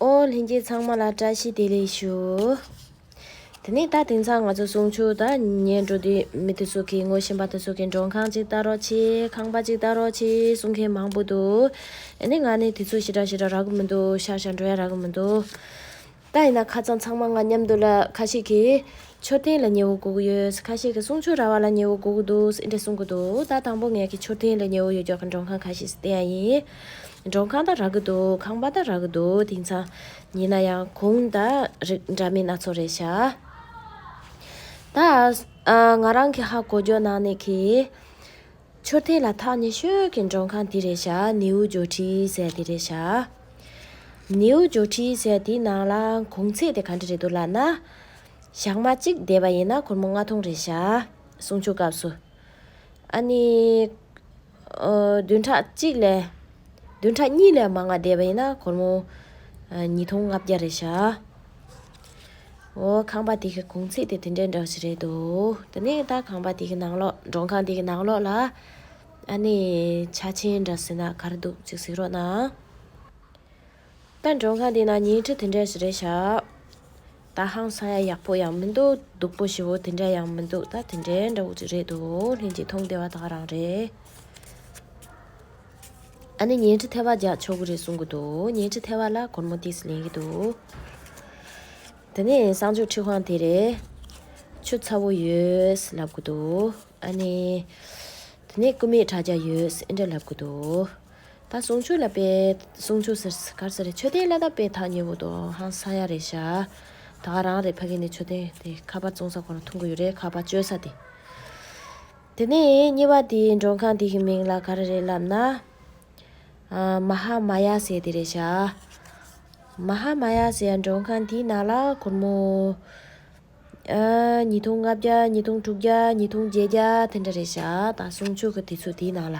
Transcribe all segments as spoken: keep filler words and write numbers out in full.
ཨོ་ལྷན་རྒྱས་ཚང་མ་ལ་བཀྲ་ཤིས་བདེ་ལེགས་ཞུ། དེ་ནས་ད་དེང་སང་ང་ཚོ་གསུང་ཆོས་ད་ཉན་འགྲོ་དུས་མི་དེ་ཚོ་གི་ངོ་ཤེས་པ་དེ་ཚོ་གི་མགྲོན་ཁང་ཅིག་ལྟ་རོགས་བྱེད། ཁང་པ་ཅིག་ལྟ་རོགས་བྱེད་གསུང་མཁན་མང་པོ་འདུག་ཨ་ནི་ང་ནི་དེ་ཚོ་ཞེ་དྲག་ཞེ་དྲག་རག་གི་མི་འདུག་ཤར་ཤར་འགྲོ་ཡ་རག་གི་མི་འདུག་ད་ཡིན་ན་ཁ་སང་ཚང་མ་ང་མཉམ་དུ་ལ་ཁ་ཤས་ཀྱིས་མཆོད་རྟེན་ལ་ཉེ་བོ་དགོས་ཀྱི་ཡོད། ཁ་ཤས་ཀྱིས་གསུང་ཆོས་ར་བ་ལ་ཉེ་བོ་དགོས་ཀྱི་འདུག་ཨེ་འདྲ་གསུང་གི་འདུག་ད་དང་པོ་ངས་ཀྱི་མཆོད་རྟེན་ལ་ཉེ་བོ་ཡོད་ཀྱོག་གི་མགྲོན་ཁང་ཁ་ཤས་སུ་བསྟན་ཡ་ཡིན། མགྲོན་ཁང་ད་རག་གི་འདུག་ཁང་པ་ད་རག་གི་འདུག་དེང་སང་ཡིན་ན་ཡང་གོང་ད་རིགས་འདྲ་མིན་སྣ་ཚོགས་རེད་ཤག་ད་ཨ་ང་རང་གི་ཧ་གོ་རྒྱུ་ནང་ནས་ཀྱི། མཆོད་རྟེན་ལ་ཐག་ཉེ་ཤོས་ཀྱི་མགྲོན་ཁང་འདི་རེད་ཤག་ནེའུ་ཇོ་ཁྲི་ཟེར་འདི་རེད་ཤག་ནེའུ་ཇོ་ཁྲི་ཟེར་འདིའི་ནང་ལ་གོང་ཚད་དེ་ག་འདྲ་རེད་འདུག་ལབ་ན། ཞག་མ་གཅིག་བསྡད་པ་ཡིན་ན་སྒོར་མོ་ལྔ་སྟོང་རེད་ཤག་གསུང་ཆོས་སྐབས་སུ། ཨ་ནི། ཨོ། བདུན་ཕྲག་གཅིག་ལས། བདུན་ཕྲག་གཉིས་ལས་མང་བ་བསྡད་པ་ཡིན་ན་སྒོར་མོ། ཨ། ཉིས་སྟོང་ལྔ་བརྒྱ་རེད་ཤག་ཨོ། ཁང་པ་དེ་གི་གོང་ཚད་དེ་དེ་འདྲའི་འདྲ་ཞིག་རེད་འདུག་དེ་ནས་ད་ཁང་པ་དེ་གི་ནང་ལོགས་མགྲོན་ཁང་དེ་གི་ནང་ལོགས་ལ། ཨ་ནི་ཆ་ཆེན་འདྲ་ཟེར་ན་ག་རེ་འདུག་ཅིག་གཟིགས་རོགས་གནང་། ད་མགྲོན་ཁང་དེ་ན་ཉལ་ཁྲི་དེ་འདྲ་ཞིག་རེད་ཤག་ད་ཧང་སང་ཡ་ཡག་པོ་ཡང་མི་འདུག་སྡུག་པོ་ཞེ་བོ་དེ་འདྲ་ཡང་མི་འདུག་ད་དེ་འདྲའི་འདྲ་བོ་ཅིག་རེད་འདུག་ལྷན་རྒྱས་མཐོང་བདེ་བ་ད་ག་རང་རེད། ཨ་ནི་ཉལ་ཁྲི་ཐལ་བ་རྒྱག་ཆོག་གི་རེད་གསུང་གི་འདུག་ཉལ་ཁྲི་ཐལ་བ་ལ་སྒོར་མོ་ཏོག་ཙམ་ལེན་གི་འདུག་དེ་ནས་གསང་སྤྱོད་ཁྲི་ཁང་དེ་རེད། ཆུ་ཚ་བོ་ཡོད་ལབ་གི་འདུག་ཨ་ནི། དེ་ནས་སྐུ་མེད་དྲ་རྒྱ་ཡོད་ཨེ་འདྲ་ལབ་གི་འདུག་ད་གསུང་ཆོས་ལ་དཔེ་གསུང་ཆོས་ཟེར་ག་རེ་ཟེར་རེད། མཆོད་རྟེན་ལ་ད་དཔེ་ཐག་ཉེ་བོ་འདུག་ཧང་སང་ཡ་རེད་ཤག་ད་ག་རང་རེད། ཕ་གི་ནས་མཆོད་རྟེན་དེ་ཁ་པར་བཙོང་ས་ཁོ་རང་མཐོང་གི་ཡོད་རེད། ཁ་པར་སྤྱོད་ས་དེ། དེ་ནས་གཉིས་པ་དེའི་མགྲོན་ཁང་དེ་གི་མིང་ལ་ག་རེ་རེད་ལབ་ན། ཨ། མ་ཧཱ་མ་ཡ་ཟེར་དེ་རེད་ཤག་མ་ཧཱ་མ་ཡ་ཟེར་ཡ་མགྲོན་ཁང་དེའི་ནང་ལ་སྒོར་མོ། ཨ། ཉིས་སྟོང་ལྔ་བརྒྱ། ཉིས་སྟོང་དྲུག་བརྒྱ། ཉིས་སྟོང་བརྒྱད་བརྒྱ་དེ་འདྲ་རེད་ཤག་ད་གསུང་ཆོས་ཀྱི་དུས་ཚོད་དེའི་ནང་ལ།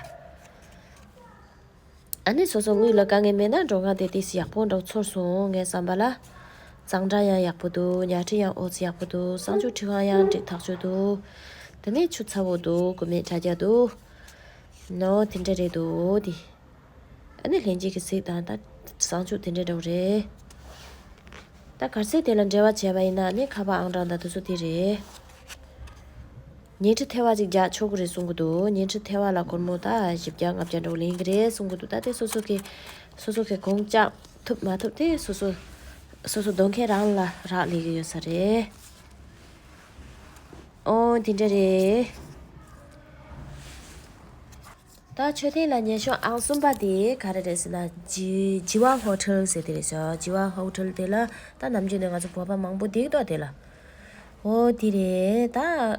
ཨ་ནི་སོ་སོ་དངུལ་ལ་དཀའ་ངལ་མེད་ན་མགྲོན་ཁང་དེ་ཏོག་ཙམ་ཡག་པོ་འདྲ་བོ་ཚོར་སོང་ངའི་བསམ་པ་ལ། གཙང་སྦྲ་ཡང་ཡག་པོ་འདུག་ཉལ་ཁྲི་ཡང་ཨོ་ཙི་ཡག་པོ་འདུག་གསང་སྤྱོད་ཁྲི་ཁང་ཡང་འགྲིག་ཐག་ཆོད་འདུག་དེ་ནས་ཆུ་ཚ་བོ་འདུག་སྐུ་མེད་དྲ་རྒྱ་འདུག་ནོ་དེ་འདྲ་རེད་འདུག་དེ། ཨ་ནི་ལྷན་རྒྱས་ཀྱིས་གཟིགས་དང་། ད་གསང་སྤྱོད་དེ་འདྲ་འདྲ་བོ་རེད། ད་གར་སའི་དེ་ལ་འབྲེལ་བ་བྱས་པ་ཡིན་ན་ནི་ཁ་པར་ཨང་གྲངས་དང་དེ་ཚོ་དེ་རེད། ཉལ་ཁྲི་ཐལ་བ་ཅིག་རྒྱག་ཆོག་གི་རེད་གསུང་གི་འདུག་ཉལ་ཁྲི་ཐལ་བ་ལ་སྒོར་མོ་ད་བཞི་བརྒྱ་ལྔ་བརྒྱ་འདྲ་བོ་ལེན་གི་རེད་གསུང་གི་འདུག་ད་དེ་སོ་སོ་གི་སོ་སོ་གི་གོང་བཅག་ཐུབ་མ་ཐུབ་དེ་སོ་སོ་སོ་སོ་འདོན་མཁན་རང་ལ་རག་ལས་གི་ཡོད་ས་རེད། ཨོ་དེ་འདྲ་རེད། ད་མཆོད་རྟེན་ལ་ཉེ་ཤོས་ཨང་གསུམ་པ་དེ་ག་རེ་རེད་ཟེར་ན། ཇི་ཇི་ཝ་ཧོ་ཊེལ་ཟེར་དེ་རེད་ཤག་ཇི་ཝ་ཧོ་ཊེལ་དེ་ལ་ད་ནམ་རྒྱུན་ནས་ང་ཚོ་བོད་པ་མང་པོ་བསྡད་ཀྱི་འདུག་དེ་ལ། ཨོ་དེ་རེད་ད།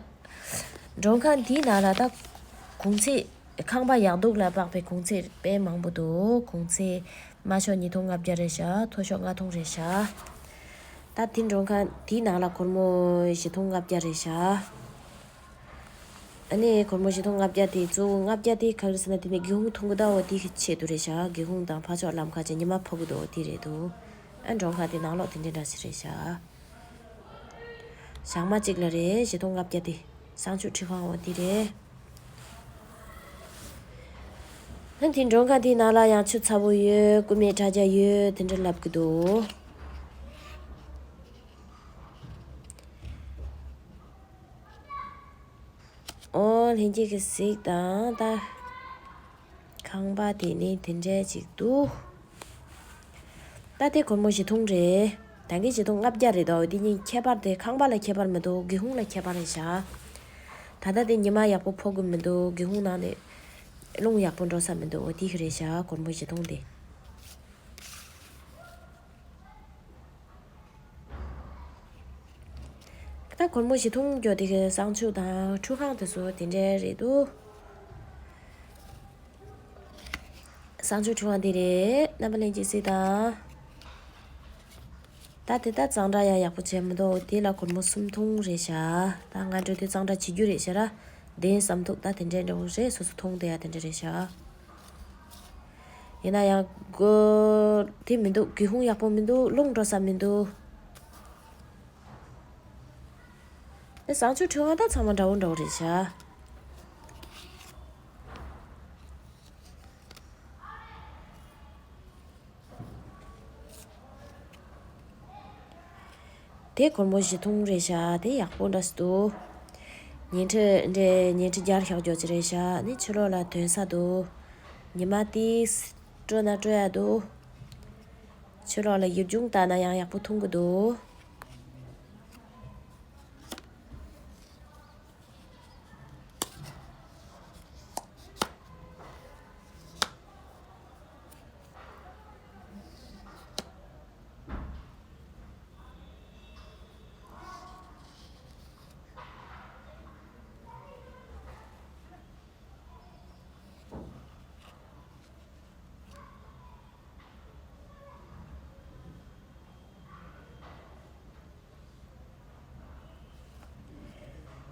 མགྲོན་ཁང་དེའི་ནང་ལ་ད་གོང་ཚད། ཁང་པ་ཡག་སྡུག་ལ་དཔག་པའི་གོང་ཚད་དཔེ་མང་པོ་འདུག་གོང་ཚད་དམའ་ཤོས་ཉིས་སྟོང་ལྔ་བརྒྱ་རེད་ཤག་མཐོ་ཤོས་ལྔ་སྟོང་རེད་ཤག་ད་དེ་མགྲོན་ཁང་དེའི་ནང་ལ་སྒོར་མོ་བཞི་སྟོང་ལྔ་བརྒྱ་རེད་ཤག་ཨ་ནི་སྒོར་མོ་བཞི་སྟོང་ལྔ་བརྒྱ་དེ་གཙོ་བོ་ལྔ་བརྒྱ་དེ་ག་རེ་ཟེར་ན། དེ་ནས་སྒེའུ་ཁུང་མཐོང་གི་ད། འོ་དེ་གི་ཆེད་དུ་རེད་ཤག་སྒེའུ་ཁུང་དང་ཕར་ཕྱོགས་ལམ་ཁ་ཅིག་ཉི་མ་ཕོག་གི་འདུག་འོ་དེ་རེད་འདུག་ཨ་མགྲོན་ཁང་དེ་ནང་ལོགས་དེ་འདྲའི་འདྲ་ཞིག་རེད་ཤག་ཞག་མ་གཅིག་ལ་རེད། བཞི་སྟོང་ལྔ་བརྒྱ་དེ། གསང་སྤྱོད་ཁྲི་ཁང་འོ་དེ་རེད། ཨ་དེ་མགྲོན་ཁང་དེའི་ནང་ལ་ཡང་ཆུ་ཚ་བོ་ཡོད། སྐུ་མེད་དྲ་རྒྱ་ཡོད། དེ་འདྲ་ལབ་གི་འདུག་ཨོ་ལྷན་རྒྱས་ཀྱིས་གཟིགས་དང་ད། ཁང་པ་དེ་ནི་དེ་འདྲས་ཅིག་འདུག་ད་དེ་སྒོར་མོ་བཞི་སྟོང་རེད། ད་གིན་བཞི་སྟོང་ལྔ་བརྒྱ་རེད་དོ། དེ་གཉིས་ཁྱད་པར་དེ་ཁང་པ་ལ་ཁྱད་པར་མི་འདུག་སྒེའུ་ཁུང་ལ་ཁྱད་པར་རེད་ཤག་ད་ལྟ་དེ་ཉི་མ་ཡག་པོ་ཕོག་གི་མི་འདུག་སྒེའུ་ཁུང་ནང་ནས་རླུང་ཡག་པོ་འགྲོ་ས་མི་འདུག་འོ་དེ་གི་རེད་ཤག་སྒོར་མོ་བཞི་སྟོང་དེ། ད་སྒོར་མོ་བཞི་སྟོང་འགྱོ་དེ་གི་གསང་སྤྱོད་དང་ཁྲུས་ཁང་དེ་ཚོ་དེ་འདྲས་རེད་འདུག་གསང་སྤྱོད་ཁྲུས་ཁང་དེ་རེད། རྣམ་པ་ལྷན་རྒྱས་གཟིགས་དང་། ད་དེ་ད་གཙང་སྦྲ་ཡང་ཡག་པོ་བྱས་མི་འདུག་དེ་ལ་སྒོར་མོ་སུམ་སྟོང་རེད་ཤག་ད་ང་འགྲོ་དུས་གཙང་སྦྲ་བྱེད་རྒྱུ་རེད་ཤག་ར། བདེན་བསམ་འདུག་ད་དེ་འདྲས་འདྲ་བོ་རེད། སོ་སོ་མཐོང་བསྡད་ཡ་དེ་འདྲས་རེད་ཤག་ཡིན་ན་ཡང་སྒོ་དེ་མི་འདུག་སྒེའུ་ཁུང་ཡག་པོ་མི་འདུག་རླུང་འགྲོ་ས་མི་འདུག་ཨེ། གསང་སྤྱོད་ཁྲུས་ཁང་ད་ཚང་མ་འདྲ་བོ་འདྲ་བོ་རེད་ཤག་དེ་སྒོར་མོ་བཞི་སྟོང་རེད་ཤག་དེ་ཡག་པོ་འདྲ་སི་འདུག་ཉིན་ཁྲི་འདྲ་ཉིན་ཁྲི་བརྒྱ་བཞག་རྒྱུ་ཅིག་རེད་ཤག་ཨ་ནི་ཕྱི་ལོགས་ལ་ཐོན་ས་འདུག་ཉི་མ་དེ་སྤྲོ་ན་སྤྲོ་ཡ་འདུག་ཕྱི་ལོགས་ལ་ཡིབ་ཆུང་བཏང་ན་ཡང་ཡག་པོ་མཐོང་གི་འདུག་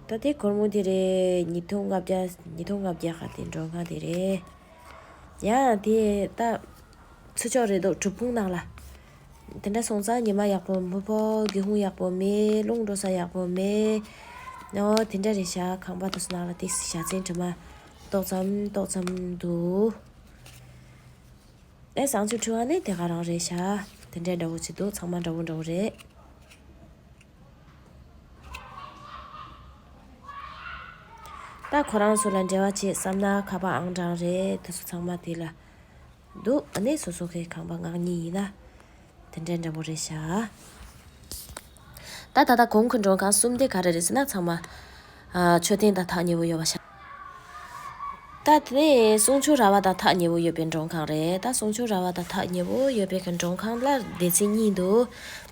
ད་དེ་སྒོར་མོ་དེ་རེད། ཉིས་སྟོང་ལྔ་བརྒྱ། ཉིས་སྟོང་ལྔ་བརྒྱ་ག་དེ་མགྲོན་ཁང་དེ་རེད། ཡང་དེ་ད་ཚུར་ཕྱོགས་རེད་འདུག་སྒྲུབ་ཁུང་ནང་ལ། དེ་འདྲ་སོང་ཙང་ཉི་མ་ཡག་པོ་མི་ཕོ་སྒེའུ་ཁུང་ཡག་པོ་མེད། རླུང་འགྲོ་ས་ཡག་པོ་མེད། ཨོ་དེ་འདྲ་རེད་ཤག་ཁང་པ་དེ་ཚོ་ནང་ལ་དེ་ཞག་ཚན་དྲི་མ་ཏོག་ཙམ་ཏོག་ཙམ་འདུག་ཨེ་བཟང་ཆུ་ཁྲི་བ་ནི་དེ་ག་རང་རེད་ཤག་དེ་འདྲ་འདྲ་བོ་ཅིག་འདུག་ཚང་མ་འདྲ་བོ་འདྲ་བོ་རེད། ད་ཁོ་རང་ཚོ་ལ་འབྲེལ་བ་བྱེད་བསམ་ན་ཁ་པར་ཨང་གྲངས་རེད། དེ་ཚོ་ཚང་མ་དེ་ལ་འདུག་ཨ་ནི་སོ་སོ་གི་ཁང་པ་ངག་གཉིས་ཡིན་ན་དེ་འདྲ་འདྲ་པོ་རེད་ཤག་ད་ད་ལྟ་གོང་གི་མགྲོན་ཁང་གསུམ་དེ་ག་རེ་རེད་ཟེར་ན་ཚང་མ་ཨ་མཆོད་རྟེན་དང་ཐག་ཉེ་བོ་ཡོད་པ་ཤག་ད་དེ་ནས་གསུང་ཆོས་ར་བ་དང་ཐག་ཉེ་བོ་ཡོད་པའི་མགྲོན་ཁང་རེད། ད་གསུང་ཆོས་ར་བ་དང་ཐག་ཉེ་བོ་ཡོད་པའི་གི་མགྲོན་ཁང་ལ་སྡེ་ཚན་གཉིས་འདུག་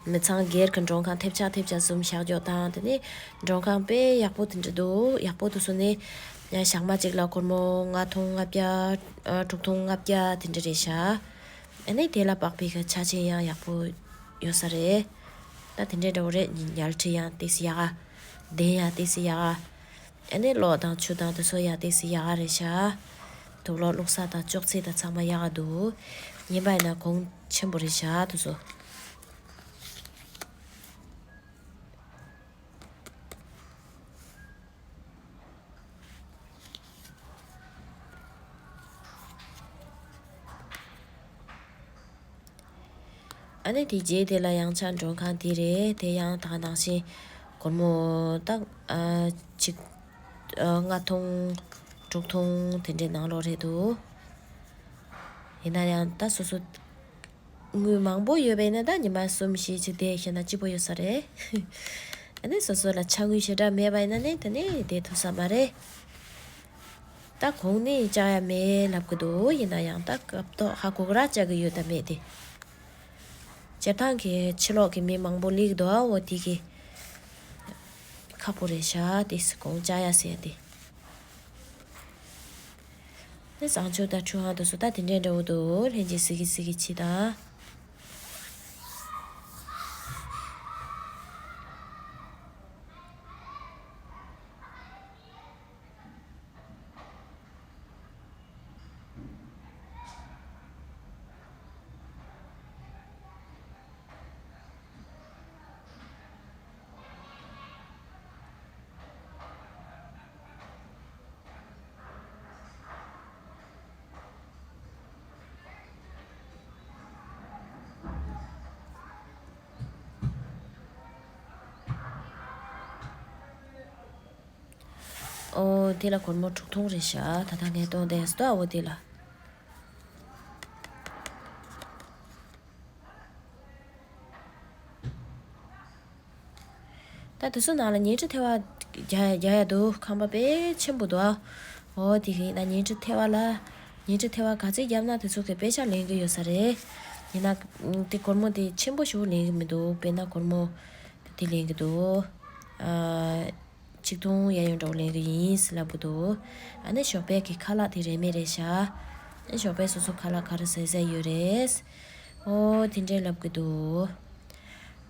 མི་ཚང་སྒེར་གི་མགྲོན་ཁང་ཐེབས་ཆག་ཐེབས་ཆག་བཟུམ་བཞག་རྒྱུ་དང་། དེ་ནས་མགྲོན་ཁང་དཔེ་ཡག་པོ་དེ་འདྲ་འདུག་ཡག་པོ་དེ་ཚོ་ནི་ཞག་མ་གཅིག་ལ་སྒོར་མོ་ལྔ་སྟོང་ལྔ་བརྒྱ། ཨ་དྲུག་སྟོང་ལྔ་བརྒྱ་དེ་འདྲ་རེད་ཤག་ཨ་ནི་དེ་ལ་དཔག་པའི་གི་ཆ་རྐྱེན་ཡང་ཡག་པོ་ཡོད་ས་རེད། ད་དེ་འདྲ་འདྲ་བོ་རེད། ཉལ་ཁྲི་ཡང་ཏོག་ཙམ་ཡག་ག་གདན་ཡང་ཏོག་ཙམ་ཡག་ག་ཨ་ནི་གློག་དང་ཆུ་དང་དེ་ཚོ་ཡག་ཏོག་ཙམ་ཡག་ག་རེད་ཤག་དུག་ལོག་བླུགས་ས་དང་ཅོག་ཙེ་དང་ཚང་མ་ཡག་ག་འདུག་ཉན་པ་ཡིན་ན་གོང་ཆེན་པོ་རེད་ཤག་དེ་ཚོ། ཨ་ནི་དེ་རྗེས་དེ་ལ་ཡང་ཆ་མགྲོན་ཁང་དེ་རེད། དེ་ཡང་ད་ག་ནང་བཞིན་སྒོར་མོ་ད་ཨ་གཅིག་ཨ་ལྔ་སྟོང་དྲུག་སྟོང་དེ་འདྲའི་ནང་ལོགས་རེད་འདུག་ཡིན་ན་ཡང་ད་སོ་སོ་དངུལ་མང་པོ་ཡོད་པ་ཡིན་ན་ད་ཉི་མ་གསུམ་བཞི་ཅིག་བསྡད་ཤེས་ན་སྐྱིད་པོ་ཡོད་ས་རེད། ཨ་ནི་སོ་སོ་ལ་ཅ་དངུལ་ཞེ་དྲག་མེད་པ་ཡིན་ན་ནི་དེ་ནི་བསྡད་ཐུབ་ས་མ་རེད། ད་གོང་ནས་བཅག་ཡ་མེད་ལབ་གི་འདུག་ཡིན་ན་ཡང་ད་སྐབས་ཐོག་ཧ་གོ་གི་ར་བཅག་གི་ཡོད་དམ་མེད་དེ། སྤྱིར་བཏང་གི་ཕྱི་ལོགས་ཀྱི་མི་མང་པོ་སླེབས་འདུག་ཨ། འོ་དེ་གི་ཁག་པོ་རེད་ཤག་དེ་གོང་བཅག་ཡ་ཟེར་ཡ་དེ། དེ་བཟང་ཆུ་དང་ཆུ་ཧང་དུ་སུ་ད་དེ་འདྲའི་འདྲ་བོ་འདུག་ལྷན་རྒྱས་སི་གི་སི་གི་ཆི་དང་། ཨོ་དེ་ལ་སྒོར་མོ་དྲུག་སྟོང་རེད་ཤག་ད་ལྟ་ངས་གཏོང་བསྡད་ཡོད་ཨོ་དེ་ལ། ད་དེ་ཚོ་ནང་ལ་ཉལ་ཁྲི་ཐལ་བ་རྒྱག་རྒྱག་ཡ་འདུག་ཁང་པ་དཔེ་ཆེན་པོ་འདུག་ཨ། འོ་དེ་གི་ན་ཉལ་ཁྲི་ཐལ་བ་ལ་ཉལ་ཁྲི་ཐལ་བ་ག་ཚོད་བརྒྱབ་ན་དེ་ཚོ་གི་དཔེ་ཆ་ལེན་གི་ཡོད་ས་རེད། ཡིན་ན་དེ་སྒོར་མོ་དེ་ཆེན་པོ་ཞིག་ལེན་གི་མི་འདུག་དཔེར་ན་སྒོར་མོ་དེ་ལེན་གི་འདུག་ཨ། ཆིག་སྟོང་གཡས་གཡོན་འདྲ་བོ་ལེན་གི་ཡིན་ཟེར་ལབ་གི་འདུག་ཨ་ནི་ཞོགས་པའི་གི་ཁ་ལག་དེ་རེད་མེད་རེད་ཤག་ཨ་ནི་ཞོགས་པའི་སོ་སོ་ཁ་ལག་ག་རེ་ཟས་ཟས་ཡོད་རེད། ཨོ་དེ་འདྲས་ལབ་གི་འདུག་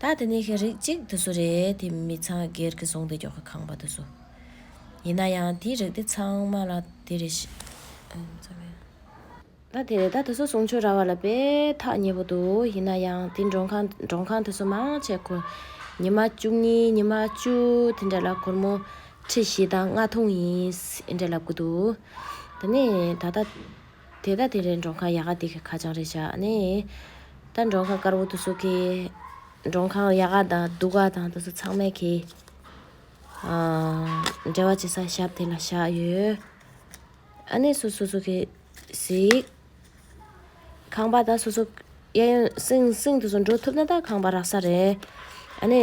ད་དེ་ནས་ཤི་རིགས་གཅིག་དེ་ཚོ་རེད། དེ་མི་ཚང་སྒེར་གི་བཟུང་དེ་འཇོག་གི་ཁང་པ་དེ་ཚོ། ཡིན་ན་ཡང་དེའི་རིགས་དེ་ཚང་མ་ལ་དེ་རེད་ཤི། ཨ་ཙམ་ཡང་། ད་དེ་རེད། ད་དེ་ཚོ་གསུང་ཆོས་ར་བ་ལ་དཔེ་ཐག་ཉེ་པོ་འདུག་ཡིན་ན་ཡང་དེ་མགྲོན་ཁང་མགྲོན་ཁང་དེ་ཚོ་མང་ཆེ་ཁོ་ཉི་མ་བཅུ་གཉིས་ཉི་མ་བཅུ་དེ་འདྲ་ལ་སྒོར་མོ་ཁྲི་བཞི་དང་ལྔ་སྟོང་ཡིན་ཨེ་འདྲ་ལབ་གི་འདུག་དེ་ནས་ད་ལྟ་དེ་ད་དེ་རེད། མགྲོན་ཁང་ཡག་ག་དེ་གི་ཁ་བྱང་རེད་བཞག་ནས་ད་མགྲོན་ཁང་དཀར་པོ་དེ་ཚོ་གི་ མགྲོན་ཁང་ཡག་ག་དང་སྡུག་ག་དང་དེ་ཚོ་ཚང་མས་ཀྱི་ཨ་འབྲེལ་བ་བྱེད་ས་ཞབས་དེ་ལ་བཞག་ཡོད། ཨ་ནི་སོ་སོ་སོ་གི་གཟིགས། ཁང་པ་ད་སོ་སོ་གཡས་གཡོན་སིང་སིང་དེ་ཚོ་འགྲོ་ཐུབ་ན་ད་ཁང་པ་རག་ས་རེད། ཨ་ནི་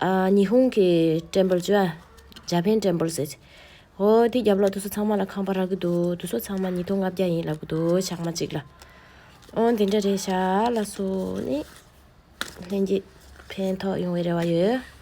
ཨ་ཉི་ཧོང་གི་ཊེམ་པལ་བྱོས། ཨ་ཇ་པན་ཊེམ་པལ་ཟེར། ཧོ་དེ་རྒྱབ་ལོགས་དེ་ཚོ་ཚང་མ་ལ་ཁང་པ་རག་གི་འདུག་དེ་ཚོ་ཚང་མ་ཉིས་སྟོང་ལྔ་བརྒྱ་ཡིན་ལབ་གི་འདུག་ཞག་མ་གཅིག་ལ། ཨོ་དེ་འདྲ་རེད་ཤག་ལགས་སོ། ནི་ལྷན་རྒྱས་ཕན་ཐོགས་ཡོང་བའི་རེ་བ་ཡོད།